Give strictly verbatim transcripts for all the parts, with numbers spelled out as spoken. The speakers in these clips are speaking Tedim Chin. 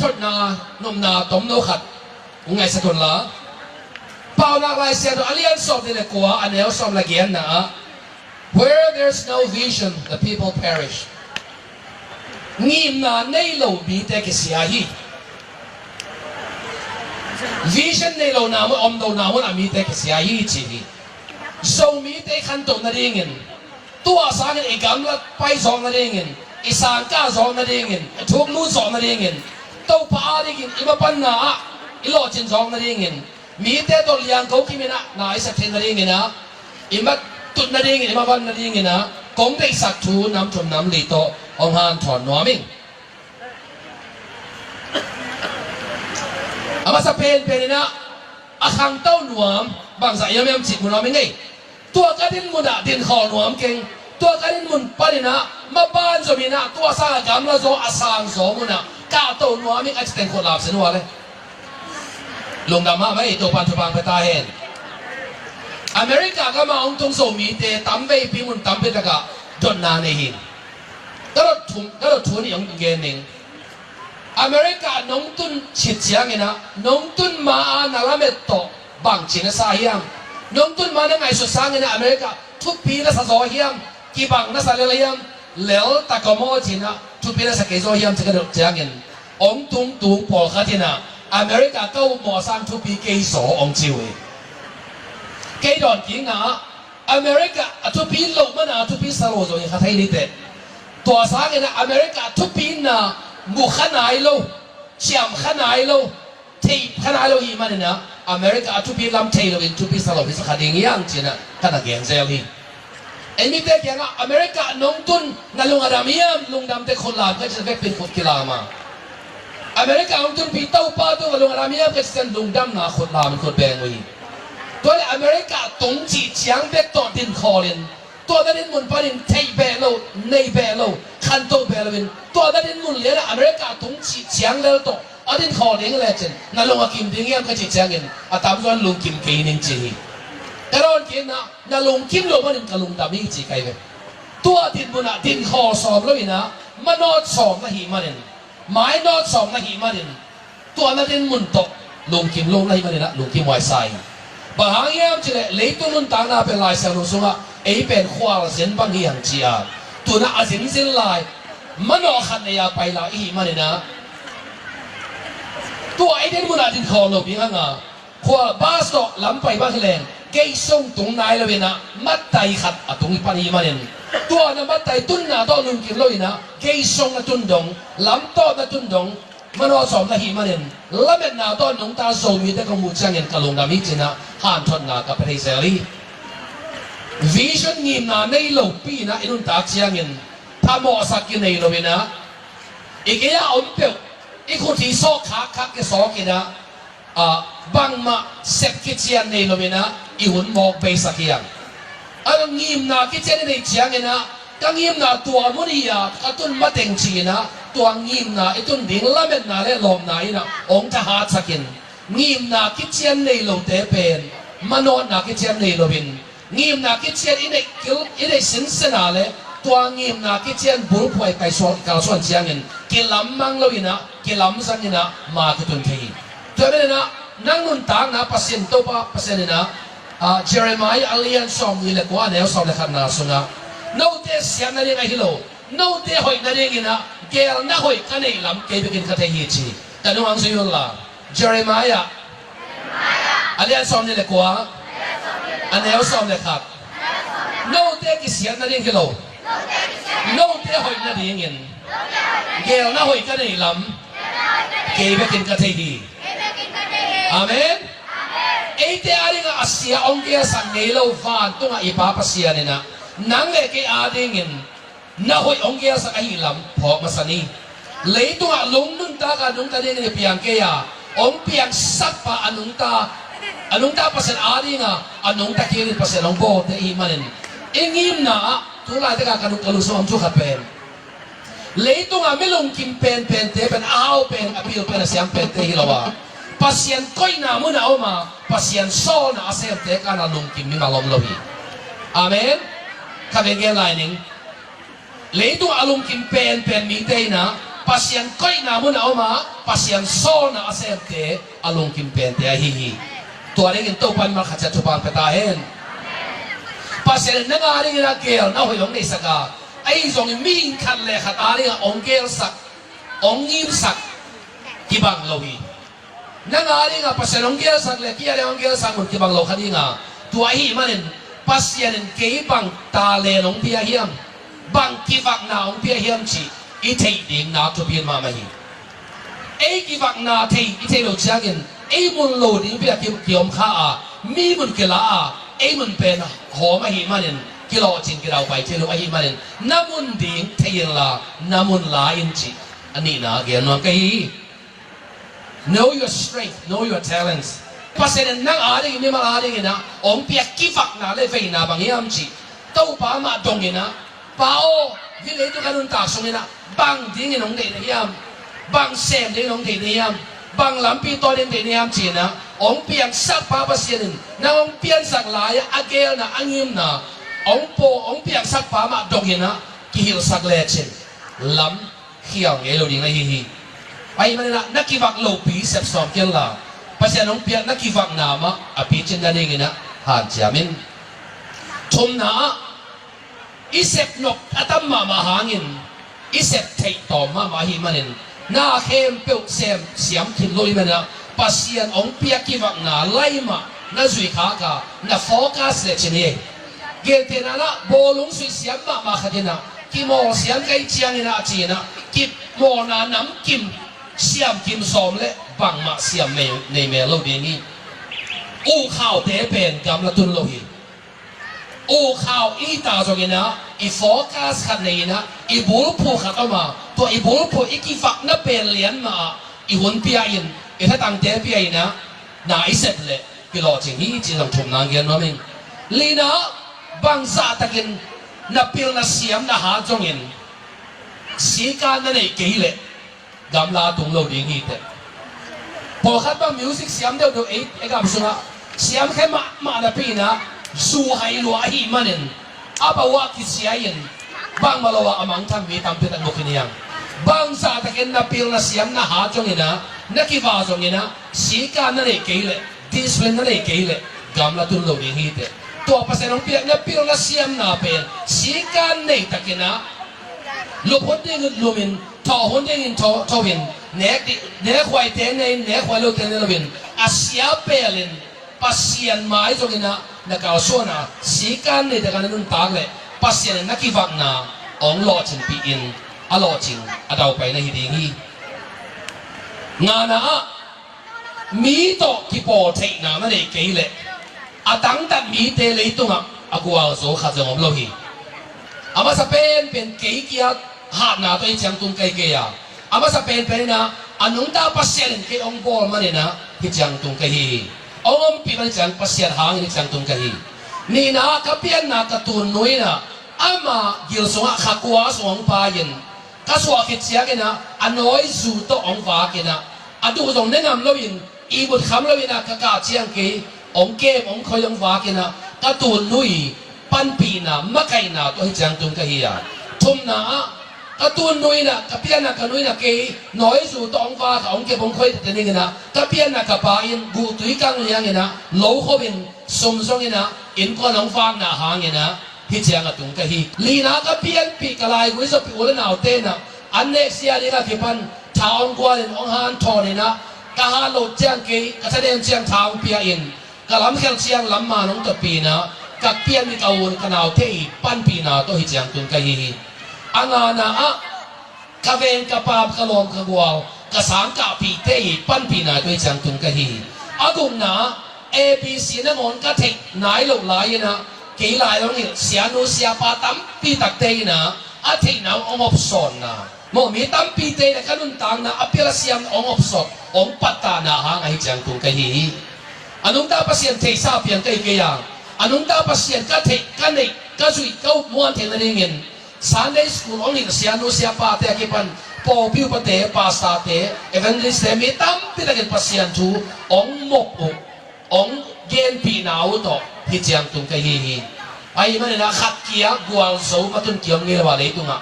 thotna nopna tomno khat ngaihsak un la. Paunak Lai Siangtho a lian sawm nih le kua, a neu sawm le giatna ah, "Where there's no vision, the people perish." Ngimna nei lo mite kisia hi. Vision nei lo na mun, om lo na mun a mite kisia hi ci hi. Zomite i khantoh nadingin, tua sangin i gamla pai zawk nadingin, i sangkah zawk nadingin, i thuk lut zawk nadingin, Topa a dingin i mapanna ah i lawhcin zawk nadingin, mite tawh liangko kimin ah na i sak theih nadingin ah, i matut nadingin, i mavan nadingin ah, kong deihsak thu nam thum nam li tawh hong hanthawn nuam ing. A masa penpen in ah, a khangto nuam bangzah hiam hiam cih mu nuam ing ei. Tua ka din mun ah din khawl nuam keng. Tua ka din mun panin ah maban zom in ah, tua sang a gamla zaw, a sang zaw mun ah kahto nuam ing a ci teng khut lam sin uh a le. Lungdam mahmah ei, Topan thupha pia ta hen. America gam ah hong tung Zomite tamveipi mun tampi tak ah dotna nei hi. Ka dot thu, ka dot thu nih hong gen ning. America nong tun cit ciangin ah, nong tun ma-a na lamet tawh bangci na sa hiam? Nong tun ma na ngaihsut sangin ah America thupi na sa zaw hiam? Kibang na sa lel hiam? Lel ta kawm aw ci-in ah thupi na sa kei zaw hiam ci ka dot ciangin, hong tung tung pawlkhat in ah, America ka upmawh sang thupi kei zaw hong ci uh hi. Kei dawn kikna ah, America a thupi loh man a thupi sa lo zaw hi kha thei ni teh. Tua sangin ah America a thupina mu kha nai lo, ciam kha nai lo, thei kha nai lo hi manin ah, America a thupi lam thei loin thupi sa lo hi sa kha ding hiam ci-in ah ka na gen zel hi. Ei mite kiangah America nong tun na lung a dam hiam, lungdam teh khut lam ka ci-in vekpi in khut kilam a. America hong tunpi Topa tungah lung a dam hiam ka ci-in lungdamna khut lam in khut beng uh hi. Tua leh America tung cih ciang bek tawh din khawlin, tua na din mun panin theih beh lo, nei beh lo, khanto beh loin, tua na din mun lianah America tung cih ciang lel tawh a din khawl ding lecin na lung a kim ding hiam ka cih ciangin, a tamzaw in lungkim kei ning ci hi. Ka dawn kikna, na lungkim loh manin ka lungdam hi ci kai ve. Tua din munah din khawl sawm loin ah, manawt sawm na hih manin, mainawt sawm na hih manin, tua na din mun tawh lungkim lo na hih manin ah lungkim huai sa hi. Bang hang hiam cih leh leitung nuntakna pen Lai Siangtho sungah ei pen khualzin bang hi hang ci a, tu-in ah a zinzin lai manawh khat nei a pai lai i hih manin ah, tua ei din munah din khawl lo ding hang a, khua bus tawh lam pai bang hi leng gate sung tung nai loin ah mattai khat a tung i pan hi manin, tua na mattai tunna tawh lungkim loin ah gate sung na tun dong, lam tawh na tun dong, manawh sawm na hih manin, lametna tawh nungta Zomite ka muh ciangin ka lungdam hi ci-in ah hanthotna ka pia thei zel hi. Vision, ngimna nei lopi-in ah i nuntak ciangin phamawhsak kinei loin ah, i gei-a om peuh i khut hi sawk khakkhak kisawkin ah, ah, bangmah sep kician nei loin ah i hun mawk beisak hi hang. A ngimna kician i neih ciangin ah, ka ngimna tua mun hi-a ka tun mateng ci-in ah, tua ngimna i tun ding lametna le lawpna in ah hong thahatsak in. Ngimna kician nei lote pen manawtna kician nei loin, ngimna kician i neih kil, i neih sinsen a leh tua ngimna kician bulphuh ah i kaisuak, i kalsuan ciangin kilammang loin ah, kilamzang in ah ma kitun thei hi. Tua manin ah nang nuntakna Pasian, Topa Pasian in ah, ah, Jeremiah a lian sawmnih le kua, a neu sawm le khatna sungah, note siat nading ahi lo, note hoih nadingin ah geelna hoih ka neih lam kei bekin ka thei hi ci. Ka nung hong zui un la. Jeremiah a lian sawmnih le kua, a neu sawm le khat. Note kisiat nading hi lo, note hoih nadingin geelna hoih ka neih lam kei bekin ka thei hi. Amen. Eite adingah a sia hong geelsak ngei lo vantungah i Pa Pasian in ah nang le kei adingin na hoih hong geelsak ahih lam phawk masa ni. Leitungah lung nuntak a nungta dingin i piang kei a, hong piangsak pa a nungta, a nungta Pasian adinga a nungta kei in Pasian hong bawlte i hih manin, i ngimna ah tu laitak a ka nung, ka lungsim a om thu khat pen, leitungah mi lungkim penpente pen, a hau pen, a pil pen, a siam pente hi lo a, Pasian koihna munah om a, Pasian sawlna a semte kan a lungkim mimal om lo hi. Amen. Ka veng gen lai ning. Leitungah a lungkim penpen mite in ah, Pasian koihna mun a om a, Pasian sawlna a semte a lungkim pente ahi hi. Tua dingin Topa'n malkhat ciat thupha pia ta hen. Pasian in nang a dingin a geelna hoih hong neisak a, ahi zongin mihing khat le khat a dingin hong geelsak, hong ngimsak kibang lo hi. Nang a dingin Pasian hong geelsak le kei a dingin hong geelsak mun kibang lo kha ding a, tua ahih manin Pasian in kei bang talent hong pia hiam, bang kivakna hong pia hiam cih i theih ding nak thupi mahmah hi. Ei kivakna thei i theih loh ciangin ei mun lo ding pi a ki, kiom kha a, mi mun kila a, ei mun pen hawm ahih manin kilawhcing kidaupai thei lo ahih manin na mun ding thei inla na mun la in cih a nihna gen nuam ka hi hi. Know your strength, know your talents. Pasian in nang a dingin, mimal a dingin ah hong piak kivakna le veina bang hiam cih Topa mah dongin ah, Pa aw, hih leitung ka nuntak sungin ah bang dingin hong deih na hiam, bang sem dingin hong deih na hiam, bang lampi tawn dingin deih na hiam ci-in ah hong piangsak pa Pasian in nang hong piansak lai-ah a geelna, a ngimna, hong paw, hong piangsak pa mah dongin ah kihilhsak lecin lam khial ngei lo ding na hi hi. Ahih manin ah na kivak lopi sep sawm kei inla, Pasian hong piak na kivakna mah a picin na dingin ah hanciam in. Thumna ah, i sep nop a tam mahmah hangin i sep theih tawm mahmah ahih manin na khempeuh sem siam khin lo ahih manin ah Pasian hong piak kivakna lai mah na zuih khak a, na focus lecin hi. Gentehna in ah bawlung zuih siam mahmah khat in ah kimawl siam ka hih ciangin ah ci-in ah kimawlna namkim siam kim sawm le bangmah siam nei, nei mel lo ding hi. Ukhaute pen gamla tun lo hi. Ukhau i ta zongin ah i focus khat nei in ah i bulphuh khat om a, tua i bulphuh i kivakna pen lian mah ah i hun pia in, i thatangte pia in ah na i sep leh kilawhcing hi cih zong thumna gen nuam ing. Lina ah, bang zahtakin na pil na siam na hat zongin sikan na neih kei leh gamla tung lo ding hi teh. Pawlkhat bang music siam deuhdeuh ei, ei gam sungah siam khe mahmah napi in ah zu hai lua ahih manin a bawah kisia in bangmah lo ah a mangthang mi tampi tak mu khin hi hang. Bang zahtakin na pil na siam na hat zongin ah, na kiva zongin ah sikan na neih kei leh, discipline na neih kei leh gamla tun lo ding hi teh. Tua Pasian hong piak na pil na siamna pen sikan nei takin ah lup hun dingin lum in, thawh hun dingin thawh, thawh in, nek di, nekhuaite nei in, nekhuai lote nei lo in, a sia pelin Pasian mai zongin ah na kalsuan a, sikan nei takin na nuntak leh Pasian in na kivakna hong lawhcinpih in a lawhcing a daupai na hi ding hi. Ngana ah, mi tawh kipawl theihna na neih kei leh a tangtat mite leitungah a gualzo khat zong om lo hi. A masa penpen kei kia hatna tawh hih ciang tung ka hi kei a, a masa penpen in ah a nungta Pasian in kei hong bawl manin ah hih ciang tung ka hi hi. Hong ompih man hih ciang Pasian hangin hih ciang tung ka hi. Nihna ah ka pianna ka tunnu in ah ama gil sungah kha kua sung hong pai in, ka suah khit ciangin ah a nawizu tawh hong vak in ah, a duh zong ne ngam loin, ihmut kham loin ah ka kah ciang kei hong kem hong khoi hong vak in ah ka tunnu i panpihna makaihna tawh hih ciang tung ka hi a. Thumna ah, ka tunnu in ah, ka pianna ka nu in ah kei nawizu tawh hong vak a, hong kem hong khoi tete ning in ah ka pianna ka pa in guhtui kang liang in ah lo khop in sum zong in ah innkuan hong vakna hangin ah hih ciang a tung ka hi. Lina ka pianpih ka laigui zawpih u le naute in ah an neksia ding a kipan tha hong gual in hong hanthawn in ah, ka hat loh ciang kei ka thanem ciang tha hong pia in, ka lamkhel ciang lam man hong tawpih in ah, ka pianpih ka u ka naute i panpihna tawh hih ciang tung ka hi hi. A ngana ah, ka veng ka pam ka lawm ka gual ka sangkahpihte i panpihna tawh hih ciang tung ka hi hi. A gukna, A B C nangawn ka theih nai loh lai in ah kei lai hong hilh sianu siapa tampi takte in ah a theihna hong opsawnna, maw, mi tampite in ah ka nuntakna a pil a siam hong opsawt hong pattahna hang a hih ciang tung ka hi hi. A nungta Pasian theihsa piang ka hi kei a, a nungta Pasian ka theih ka neih ka zuih ka up muan theihna dingin Sunday school hong hilh sianu siapate a kipan pawlpi upate, pastorte, evangelistte, mi tampi takin Pasian thu hong mop uh, hong genpihna uh tawh hih ciang tung ka hi hi. Ahih manin ah khat kia gualzo matun kiom ngei lo a leitungah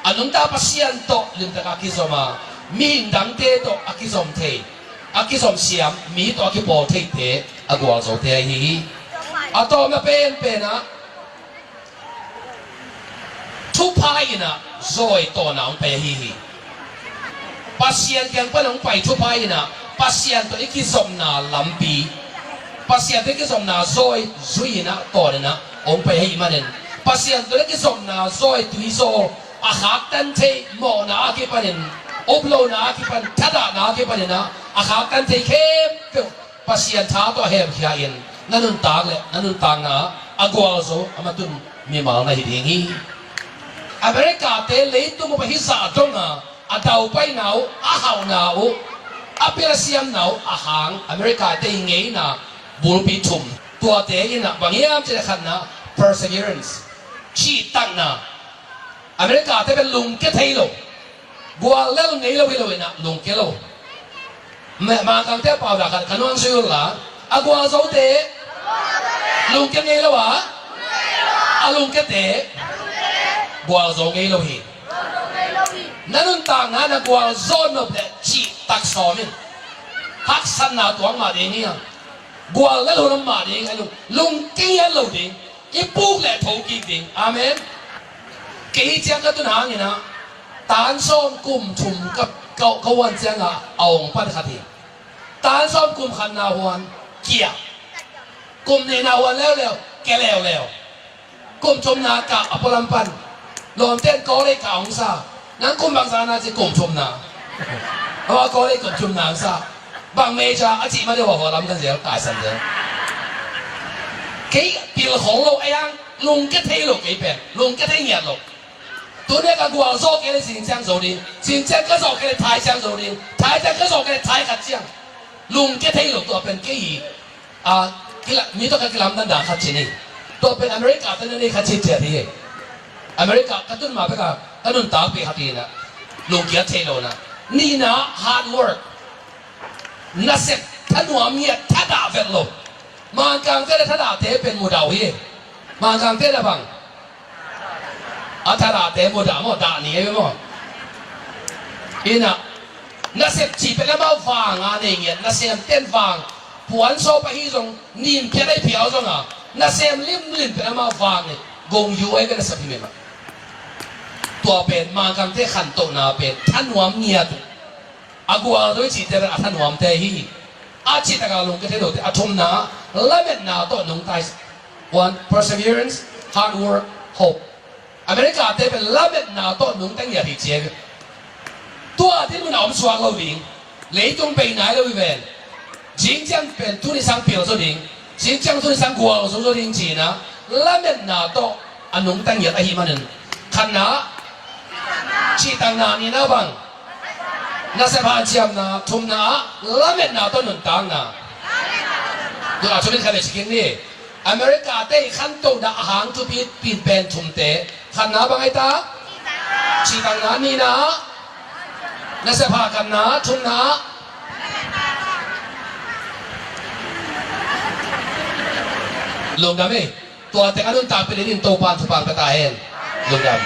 A nungta Pasian tawh limtakin a kizom a, mihing dangte tawh a kizom thei, a kizom siam, mi tawh a kipawl theite a gualzote ahi hi. A tawpna penpen ah thupha in ah zawi tawhna hong pai ahi hi. Pasian kiang pan hong pai thupha in ah Pasian tawh i kizopna lampi, Pasian tawh i kizopna zawi zui in ah tawn in ah hong pai ahih manin, Pasian tawh i kizopna zawi tuizawl a khaktan thei, mawhna a kipanin, uplohna a kipan, thadahna a kipanin ah a khaktan thei khempeuh Pasian tha tawh hemkhia in na nuntak le na nuntakna ah a gualzo a matun mimal na hi ding hi. America-te leitung bup ah hih zah dong a, a daupaina uh, a hauhna uh, a pil a siamna uh a hang America-te i ngeina bulpi thum. Tuate in ah bang hiam cih leh khatna, perseverance, cihtakna. America-te pen lungkia thei lo. Guallel ngei lo hi lo in ah lungkia lo. Ma-, Mangkangte a paudah khat ka nuang sui un la, a gualzote lungkia ngei lo a, a lungkiate gualzo ngei lo hi. Na nuntakna na gualzo nop leh cihtak sawm in. Haksatna tuak mah ding hi hang. Guallel hun om mah ding, a lung, lungkia ngiat lo ding. I puk leh tho kik ding. Amen. Kei hi ciang ka tun hangin ah, tan sawm kum thum ka, ka, ka huan ciang ah a hong pan khat hi. Tan sawm kum khatna huan kia. Kum nihna huan leuleu, kia leuleu. Kum thumna kah a pualam pan. Lawmten kawlei kah hong sa. Nang kum bangzah na ci, kum thumna. Aw, kawlei kum thumna hong sa. Bang major a cih mah deuh a, hua lam kan zel, taisan zel. Kei pil khong lo a, yang lungkia thei lo kei pen. Lungkia thei ngiat lo. Tuni ka gualzo kei leh zing ciang zo ding. Zing ciang ka zo kei leh thai ciang zo ding. Thai ciang ka zo kei leh thai khat ciang. Lungkia thei lo, tua pen kei hi. A, kila-, mi tawh ka kilamdan dan khat ci ni. Tua pen America-te na nei khat ci ciat hi. America ka tun ma pek a, ka nuntakpih khat hi na. Lungkia thei lo na. Nihna, hard work. Nasep, thanuam ngiat, thadah vet lo. Mangkangte le thadahte pen mudah uh hi. Mangkangte le bang? A thadahte mudah maw, dah ni ei maw? Ina, nasep cih pen amau vang a nei ngiat, nasemten vang, puan sawp ahi zong, nin phiat ahi phiau zong a, nasem limlim pen amau vang nei, gong yu ei ve nasep hi mema. Tua pen, Mangkangte khantohna pen, thanuam ngiat uh. A gualzo i cihte pen a thanuamte hi. A cihtak a lungkia thei lote, a thumna, lametna tawh nungta hi. One, perseverance, hard work, hope. America-te pen lametna tawh nungta ngiat hi ci hi. Tua dinmun a om suak lo ding. Leitung bei nai lo hi ven. Zing ciang pen tuni sang pil zo ding. Zing ciang tuni sang gualzo zo ding ci-in a, lametna tawh a nungta ngiat ahih manin. Khatna, cihtakna, nihna bang? Nasep hanciamna, thumna, lametna tawh nuntakna. Tun a thum in khat le ci kik ni. America-te i khantohna a hang thupi pen thumte. Khatna bang ai ta? Cihtakna, nihna. Nasep hakatna, thumna. Lungdam ei. Tua teng a nuntakpih dingin Topa'n thupha pia ta hen. Lungdam.